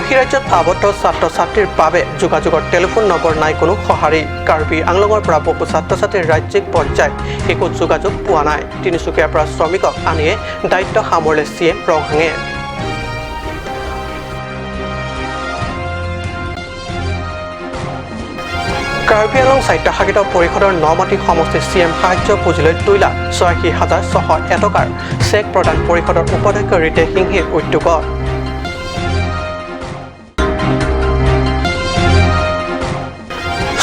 বহিৰাজ্যত আবদ্ধ ছাত্ৰ ছাত্ৰীৰ বাবে যোগাযোগৰ টেলিফোন নম্বৰ নাই কোনো সঁহাৰি। কাৰ্বি আংলঙৰ পৰা বহু ছাত্ৰ ছাত্ৰীৰ ৰাজ্যিক পৰ্যায়ত একো যোগাযোগ পোৱা নাই। তিনিচুকীয়াৰ পৰা শ্ৰমিকক আনিয়ে দায়িত্ব সামৰিলে চি এম ৰংহাঙে। কাৰ্বি আংলং স্বায়ত্তশাসিত পৰিষদৰ নমাটি সমষ্টিৰ চি এম সাহায্য পুঁজিলৈ 2,86,601 টকাৰ চেক প্ৰদান পৰিষদৰ উপাধ্যক্ষ ৰিতেশ সিংহীৰ উদ্যোগত।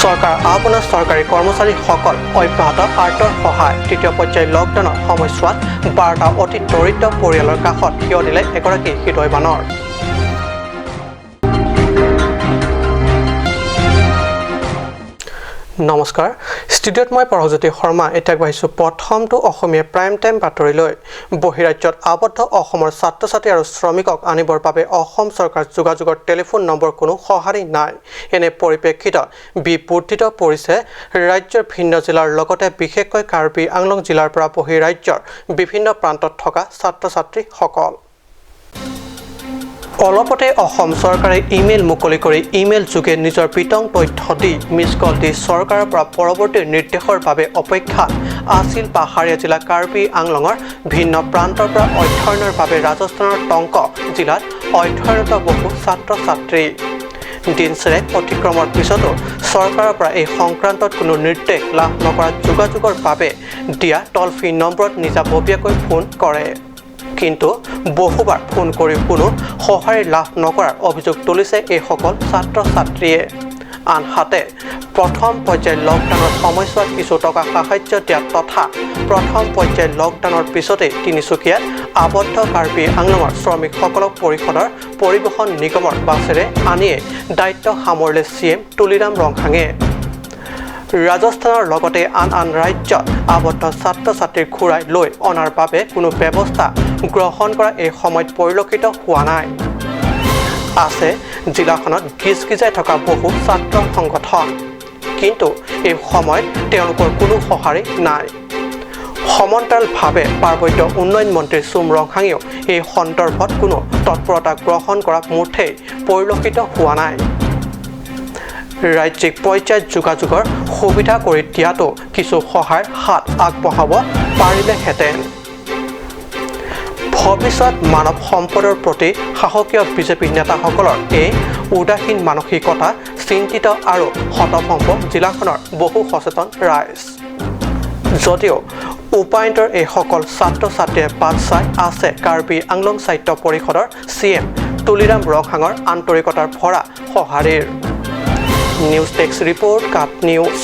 চৰকাৰ আহ্বানত চৰকাৰী কৰ্মচাৰীসকল অব্যাহত আৰ্তৰ সহায়। তৃতীয় পৰ্যায়ৰ লকডাউনৰ সময়ছোৱাত 12টা অতি দৰিদ্ৰ পৰিয়ালৰ কাষত থিয় দিলে এগৰাকী হৃদয়বানৰ। নমস্কাৰ, ষ্টুডিঅ'ত মই পৰশজ্যোতি শৰ্মা। এতিয়া আগবাঢ়িছোঁ প্ৰথমটো অসমীয়া প্ৰাইম টাইম বাতৰিলৈ। বহিৰাজ্যত আবদ্ধ অসমৰ ছাত্ৰ ছাত্ৰী আৰু শ্ৰমিকক আনিবৰ বাবে অসম চৰকাৰ যোগাযোগৰ টেলিফোন নম্বৰ কোনো সঁহাৰি নাই। এনে পৰিপ্ৰেক্ষিতত বিবুদ্ধিত পৰিছে ৰাজ্যৰ ভিন্ন জিলাৰ লগতে বিশেষকৈ কাৰ্বি আংলং জিলাৰ পৰা বহিৰাজ্যৰ বিভিন্ন প্ৰান্তত থকা ছাত্ৰ ছাত্ৰীসকল। অলপতে অসম চৰকাৰে ইমেইল মুকলি কৰি ইমেইল যোগে নিজৰ বিতং তথ্য দি মিছ কল দি চৰকাৰৰ পৰা পৰৱৰ্তী নিৰ্দেশৰ বাবে অপেক্ষাত আছিল পাহাৰীয়া জিলা কাৰ্বি আংলঙৰ ভিন্ন প্ৰান্তৰ পৰা অধ্যয়নৰ বাবে ৰাজস্থানৰ টংক জিলাত অধ্যয়নৰত বহু ছাত্ৰ ছাত্ৰী। দিনচেৰেক অতিক্ৰমৰ পিছতো চৰকাৰৰ পৰা এই সংক্ৰান্তত কোনো নিৰ্দেশ লাভ নকৰাত যোগাযোগৰ বাবে দিয়া টল ফ্ৰী নম্বৰত নিজাববীয়াকৈ ফোন কৰে, কিন্তু বহুবাৰ ফোন কৰি কোনো সঁহাৰি লাভ নকৰাৰ অভিযোগ তুলিছে এইসকল ছাত্ৰ ছাত্ৰীয়ে। আনহাতে প্ৰথম পৰ্যায়ৰ লকডাউনৰ সময়ছোৱাত কিছু টকা সাহায্য দিয়া তথা প্ৰথম পৰ্যায়ৰ লকডাউনৰ পিছতেই তিনিচুকীয়াত আবদ্ধ কাৰ্বি আংলঙৰ শ্ৰমিকসকলক পৰিষদৰ পৰিবহণ নিগমৰ বাছেৰে আনিয়ে দায়িত্ব সামৰিলে চি এম তুলিৰাম ৰংহাঙে। ৰাজস্থানৰ লগতে আন আন ৰাজ্যত আবদ্ধ ছাত্ৰ ছাত্ৰীক ঘূৰাই লৈ অনাৰ বাবে কোনো ব্যৱস্থা গ্ৰহণ কৰা এই সময়ত পৰিলক্ষিত হোৱা নাই। আছে জিলাখনত গিজগিজাই থকা বহু ছাত্ৰ সংগঠন, কিন্তু এই সময়ত তেওঁলোকৰ কোনো সঁহাৰি নাই। সমান্তৰালভাৱে পাৰ্বত্য উন্নয়ন মন্ত্ৰী চুম ৰংহাঙেও এই সন্দৰ্ভত কোনো তৎপৰতা গ্ৰহণ কৰা মুঠেই পৰিলক্ষিত হোৱা নাই। ৰাজ্যিক পৰ্যায়ত যোগাযোগৰ সুবিধা কৰি দিয়াটো কিছু সহায়ৰ হাত আগবঢ়াব পাৰিলেহেঁতেন। ভৱিষ্যত মানৱ সম্পদৰ প্ৰতি শাসকীয় বিজেপি নেতাসকলৰ এই উদাসীন মানসিকতা চিন্তিত আৰু হতভম্ব জিলাখনৰ বহু সচেতন ৰাইজ। যদিও উপায়ন্তৰ এইসকল ছাত্ৰ ছাত্ৰীয়ে বাট চাই আছে কাৰ্বি আংলং স্বায়ত্ত পৰিষদৰ চি এম তুলিৰাম ৰংহাঙৰ আন্তৰিকতাৰ ভৰা সঁহাৰিৰ। নিউজ ডেস্ক ৰিপৰ্ট, কাট নিউজ।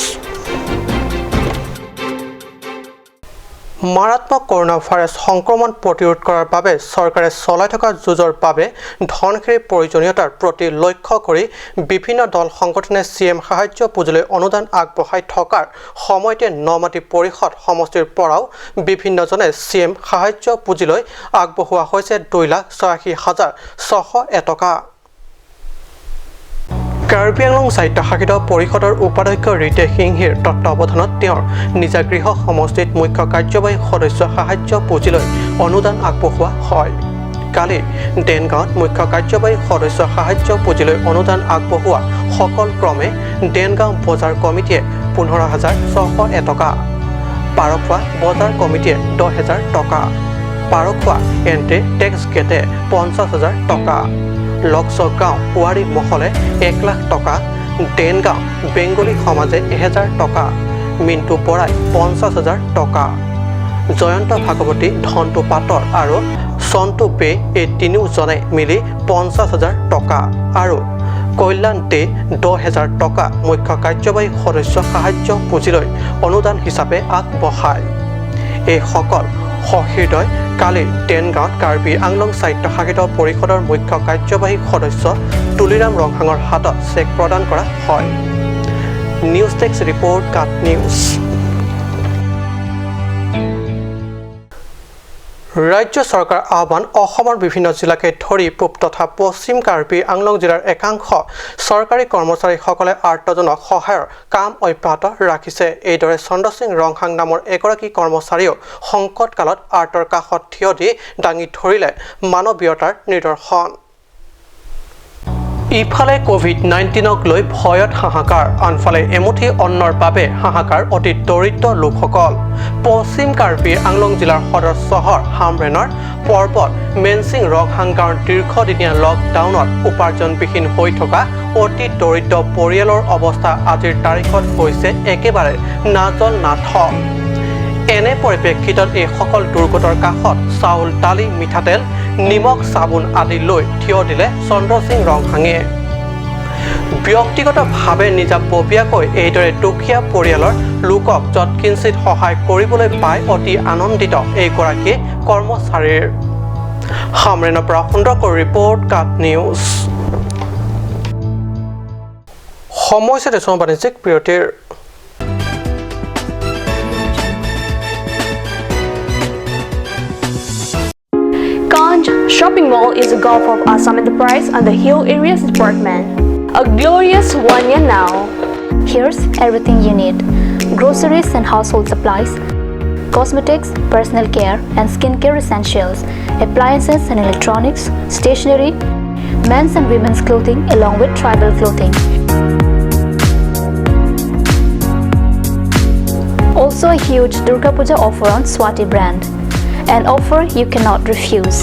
মাৰাত্মক কৰোনা ভাইৰাছ সংক্ৰমণ প্ৰতিৰোধ কৰাৰ বাবে চৰকাৰে চলাই থকা যুঁজৰ বাবে ধনখিনিৰ প্ৰয়োজনীয়তাৰ প্ৰতি লক্ষ্য কৰি বিভিন্ন দল সংগঠনে চি এম সাহায্য পুঁজিলৈ অনুদান আগবঢ়াই থকাৰ সময়তে নমাটি পৰিষদ সমষ্টিৰ পৰাও বিভিন্নজনে চি এম সাহায্য পুঁজিলৈ আগবঢ়োৱা হৈছে 2,86,601 টকা। কাৰ্বি আংলং স্বায়ত্তশাসিত পৰিষদৰ উপাধ্যক্ষ ৰিতেশ সিংহীৰ তত্বাৱধানত তেওঁৰ নিজা গৃহ সমষ্টিত মুখ্য কাৰ্যবাহী সদস্য সাহায্য পুঁজিলৈ অনুদান আগবঢ়োৱা হয়। কালি দেনগাঁৱত মুখ্য কাৰ্যবাহী সদস্য সাহায্য পুঁজিলৈ অনুদান আগবঢ়োৱা সকল ক্ৰমে দেনগাঁও বজাৰ কমিটিয়ে 15,601 টকা, পাৰখোৱা বজাৰ কমিটিয়ে 10,000 টকা, পাৰখোৱা এণ্ট্ৰি টেক্স গেটে 50,000 টকা, লকচগাঁও ৱাৰী মহলে 1 লাখ টকা, দেনগাঁও বেংগলী সমাজে 1,000 টকা, মিণ্টু বৰাই 50,000 টকা, জয়ন্ত ভাগৱতী, ধনটো পাটৰ আৰু সন্তু বে এই তিনিওজনে মিলি 50,000 টকা আৰু কল্যাণ দে 10,000 টকা মুখ্য কাৰ্যবাহী সদস্য সাহায্য পুঁজিলৈ অনুদান হিচাপে আগবঢ়ায়। এইসকল সহৃদয় কালি দেনগাঁৱত কাৰ্বি আংলং স্বায়ত্তশাসিত পৰিষদৰ মুখ্য কাৰ্যবাহী সদস্য তুলিৰাম ৰংহাঙৰ হাতত চেক প্ৰদান কৰা হয়। নিউজ ডেস্ক ৰিপৰ্ট, কাট নিউজ। ৰাজ্য চৰকাৰ আহ্বান অসমৰ বিভিন্ন জিলাকে ধৰি পূব তথা পশ্চিম কাৰ্বি আংলং জিলাৰ একাংশ চৰকাৰী কৰ্মচাৰীসকলে আৰ্তজনক সহায়ৰ কাম অব্যাহত ৰাখিছে। এইদৰে চন্দ্ৰসিং ৰংহাং নামৰ এগৰাকী কৰ্মচাৰীয়েও সংকটকালত আৰ্তৰ কাষত থিয় দি দাঙি ধৰিলে মানৱীয়তাৰ নিদৰ্শন। ইফালে কোভিড-19ক লৈ ভয়ত হাহাকাৰ, আনফালে এমুঠি অন্নৰ বাবে হাহাকাৰ অতি দৰিদ্ৰ লোকসকল। পশ্চিম কাৰ্বি আংলং জিলাৰ সদৰ চহৰ হামৰেনৰ পৰ্বত মেনচিং ৰংহাং গাঁৱৰ দীৰ্ঘদিনীয়া লকডাউনত উপাৰ্জনবিহীন হৈ থকা অতি দৰিদ্ৰ পৰিয়ালৰ অৱস্থা আজিৰ তাৰিখত হৈছে একেবাৰে নাজল নাথ। এনে পৰিপ্ৰেক্ষিতত এইসকল দুৰ্গতৰ কাষত চাউল, দালি, মিঠাতেল, নিমখ, চাবোন আদি লৈ থিয় দিলে চন্দ্ৰসিং ৰংহাঙে। ব্যক্তিগতভাৱে নিজাববীয়াকৈ এইদৰে দুখীয়া পৰিয়ালৰ লোকক যৎকিঞ্চিত সহায় কৰিবলৈ পাই অতি আনন্দিত এইগৰাকী কৰ্মচাৰীৰ। হামৰেনৰ পৰা সুন্দৰকৈ ৰিপৰ্ট, কাট নিউজ। সময় হৈছে বাণিজ্যিক বিৰতিৰ। Ganj Shopping Mall is a golf of Assam Enterprise and the Hill Areas Department. A glorious 1 year now. Here's everything you need: groceries and household supplies, cosmetics, personal care and skincare essentials, appliances and electronics, stationery, men's and women's clothing, along with tribal clothing. Also, a huge Durga Puja offer on Swati brand. An offer you cannot refuse.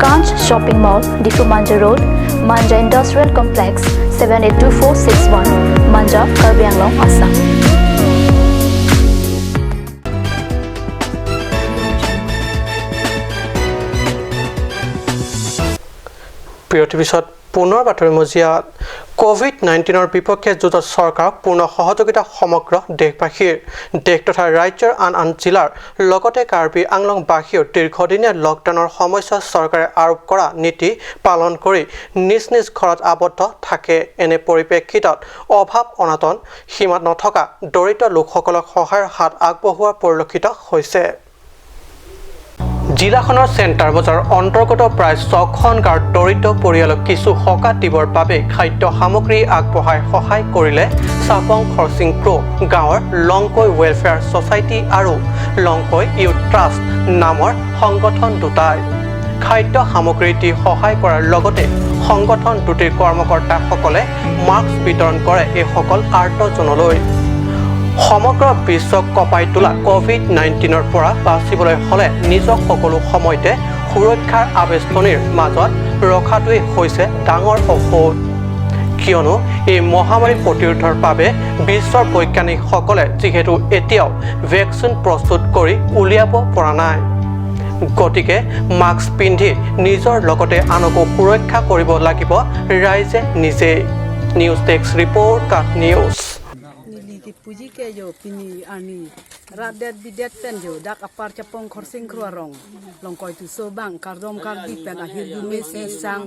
Kanch Shopping Mall, Difu Manja Road, Manja Industrial Complex, 782461, Manja, Karbi Anglong, Assam. বিৰতিৰ পিছত পুনৰ বাতৰি মজিয়াত। কোভিড-19ৰ বিপক্ষে যুঁজত চৰকাৰক পূৰ্ণ সহযোগিতা সমগ্ৰ দেশবাসীৰ। দেশ তথা ৰাজ্যৰ আন আন জিলাৰ লগতে কাৰ্বি আংলংবাসীয়েও দীৰ্ঘদিনীয়া লকডাউনৰ সময়ছোৱাত চৰকাৰে আৰোপ কৰা নীতি পালন কৰি নিজ নিজ ঘৰত আবদ্ধ থাকে। এনে পৰিপ্ৰেক্ষিতত অভাৱ অনাটন সীমাত নথকা দৰিদ্ৰ লোকসকলক সহায়ৰ হাত আগবঢ়োৱা পৰিলক্ষিত হৈছে। জিলাখনৰ চেণ্টাৰ বজাৰৰ অন্তৰ্গত প্ৰায় 6খন গাঁৱৰ দৰিদ্ৰ পৰিয়ালক কিছু সকাহ দিবৰ বাবে খাদ্য সামগ্ৰী আগবঢ়াই সহায় কৰিলে চাপং খৰচিং ক্ৰ' গাঁৱৰ লংকৈ ৱেলফেয়াৰ ছ'চাইটি আৰু লংকৈ ইউথ ট্ৰাষ্ট নামৰ সংগঠন দুটাই। খাদ্য সামগ্ৰী দি সহায় কৰাৰ লগতে সংগঠন দুটিৰ কৰ্মকৰ্তাসকলে মাস্ক বিতৰণ কৰে এইসকল আৰ্তজনলৈ। সমগ্ৰ বিশ্বক কঁপাই তোলা কোভিড-19ৰ পৰা বাচিবলৈ হ'লে নিজক সকলো সময়তে সুৰক্ষাৰ আৱেষ্টনীৰ মাজত ৰখাটোৱেই হৈছে ডাঙৰ ঔষধ। কিয়নো এই মহামাৰী প্ৰতিৰোধৰ বাবে বিশ্বৰ বৈজ্ঞানিকসকলে যিহেতু এতিয়াও ভেকচিন প্ৰস্তুত কৰি উলিয়াব পৰা নাই, গতিকে মাস্ক পিন্ধি নিজৰ লগতে আনকো সুৰক্ষা কৰিব লাগিব ৰাইজে নিজেই। News desk report, cut news. Nili ki puji ke yo pini ani radet bidet pen yo dak apar chapong khorsing kruarong long koi tu so bang kardom kardi pen ahir du me si sang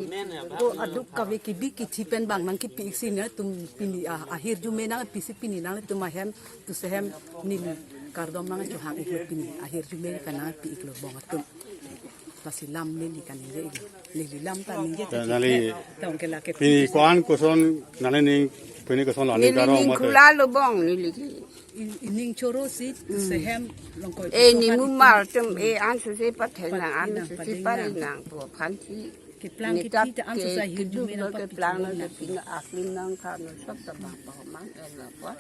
ko aduk ka ki bi ki chi pen bang nang ki pi si ne tum pini a ahir ju me nang pi si pini nang tu ma hem tu se hem nili kardom nang chu hang iklo pini ahir ju me pen nang pi iklo bong atum pasi lam nili kan ni iklo nili lam ta ni je nali tong ke la ke pini koan koson nali ning pini koson lani Nili karo ning mate khula lo bong nili ki. Ning choro si tu se hem long koi E ni mu mar tum e an su se pa the nang an su se pa ri nang po phan thi. Ki plang ki thi ta an su sa hi du du me lo na pa ke pi plang lo ke pin a klin nang kha no sap ta ba pa man e la pa.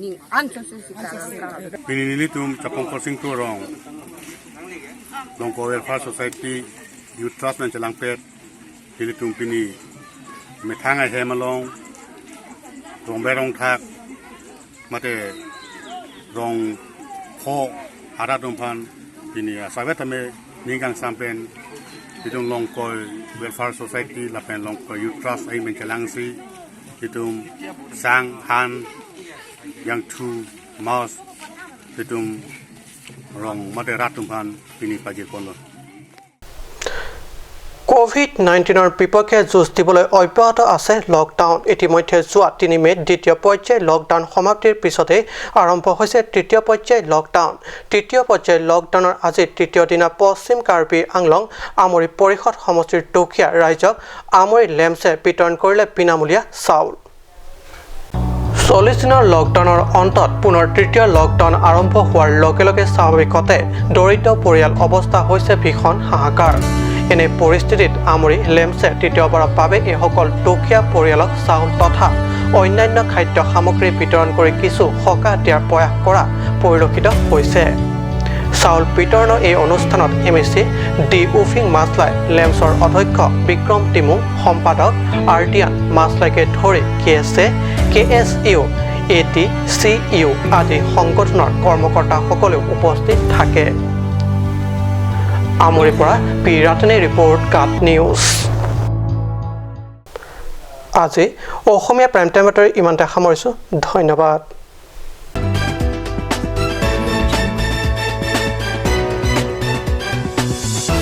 Ning an su se si ka ka. Pini nili tum chapong korsing tu rong Longko Welfare Society Youth Trust nan chalang pet nili tum pini me thang ai hem along rong berong thak mate rong kho ara tum phan pini savet thame ningang sampen itung Longko Welfare Society lapen Longko Youth Trust ai men chalang si itung sang han yang thu mas itung rong mate ratum phan pini pajir kono। ক'ভিড-19ৰ বিপক্ষে যুঁজ দিবলৈ অব্যাহত আছে lockdown. ইতিমধ্যে যোৱা 3 মে'ত দ্বিতীয় পৰ্যায়ৰ লকডাউন সমাপ্তিৰ পিছতেই আৰম্ভ হৈছে তৃতীয় পৰ্যায়ৰ লকডাউন। তৃতীয় পৰ্যায়ৰ লকডাউনৰ আজি তৃতীয় দিনা পশ্চিম কাৰ্বি আংলং আমৰি পৰিষদ সমষ্টিৰ দুখীয়া ৰাইজক আমৰি লেমছে বিতৰণ কৰিলে বিনামূলীয়া চাউল। 40 দিনৰ লকডাউনৰ অন্তত পুনৰ তৃতীয় লকডাউন আৰম্ভ হোৱাৰ লগে লগে স্বাভাৱিকতে দৰিদ্ৰ পৰিয়াল অৱস্থা হৈছে ভীষণ হাহাকাৰ। এনে পৰিস্থিতিত আমৰি লেমছে তৃতীয়বাৰৰ বাবে এইসকল দুখীয়া পৰিয়ালক চাউল তথা অন্যান্য খাদ্য সামগ্ৰী বিতৰণ কৰি কিছু সকাহ দিয়াৰ প্ৰয়াস কৰা পৰিলক্ষিত হৈছে। চাউল বিতৰণৰ এই অনুষ্ঠানত এম এ চি ডি উফিং মাছলাই, লেমছৰ অধ্যক্ষ বিক্ৰম টিমুং, সম্পাদক আৰটিয়ান মাছলাইকে ধৰি কে এছ এ, কে এছ ইউ, এ টি চি ইউ আদি সংগঠনৰ কৰ্মকৰ্তাসকলেও উপস্থিত থাকে। আমৰিৰ পৰা পি ৰাতনে ৰিপৰ্ট, কাট নিউজ। আজি অসমীয়া প্ৰাইম টাইম বাতৰি ইমানতে সামৰিছোঁ। ধন্যবাদ।